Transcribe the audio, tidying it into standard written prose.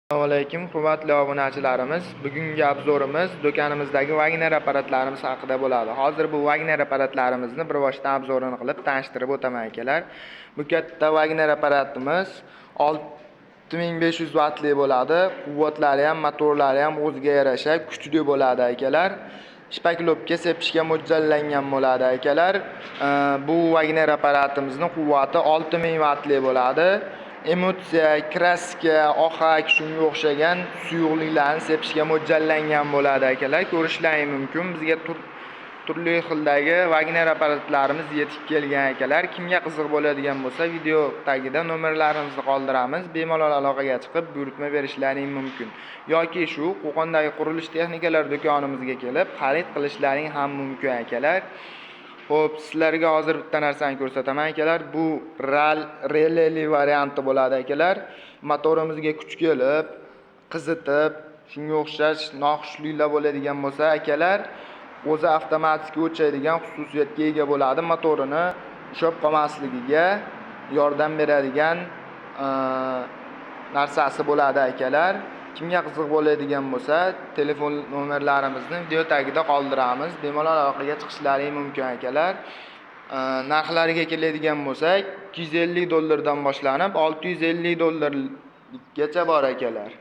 Assalomu alaykum, hurmatli obunachilarimiz. Bugungi обзор imiz do'konimizdagi Wagner apparatlarimiz haqida bo'ladi. Hozir bu Wagner apparatlarimizni bir boshdan обзор ini qilib tanishtirib o'taman, akalar. Bu katta Wagner apparatimiz 6500 vattli bo'ladi. Quvvatlari ham, motorlari ham o'ziga yarasha kuchli bo'ladi, akalar. Шпаклёвка sepishga mo'ljallangan bo'ladi, akalar. Bu Wagner apparatimizni quvvati 6000 vattli bo'ladi. Emulsiya, краска, ohak, shunga o'xshagan suyuqliklarni sepishga mo'ljallangan bo'ladi, akalar. Ko'rishlaring mumkin. Bizga turli xildagi Wagner apparatlarimiz yetib kelgan, akalar. Kimga qiziq bo'ladigan bo'lsa, video tagida nomerlarimizni qoldiramiz. Bemalol aloqaga chiqib, buyurtma berishlaring mumkin. Yoki shu Qo'qondagi qurilish texnikalar do'konimizga kelib, xarid qilishlaring ham mumkin, akalar. Xo'p, sizlarga hozir bitta narsani ko'rsataman, akalar. Bu ral releli varianti bo'ladi, akalar. Motorimizga kuch kelib, qizitib, shunga o'xshash noxushliklar bo'ladigan bo'lsa, akalar, o'zi avtomatik o'chadigan xususiyatga ega bo'ladi. Motorini ushlab qolmasligiga yordam beradigan narsasi bo'ladi, akalar. Kimga qiziq bo'ladigan bo'lsa, telefon nomerlarimizni video tagida qoldiramiz. Bemalol aloqaga chiqishlaring mumkin, akalar. Narxlariga keladigan bo'lsak, 250 dollardan boshlanib, 650 dollargacha bor, akalar.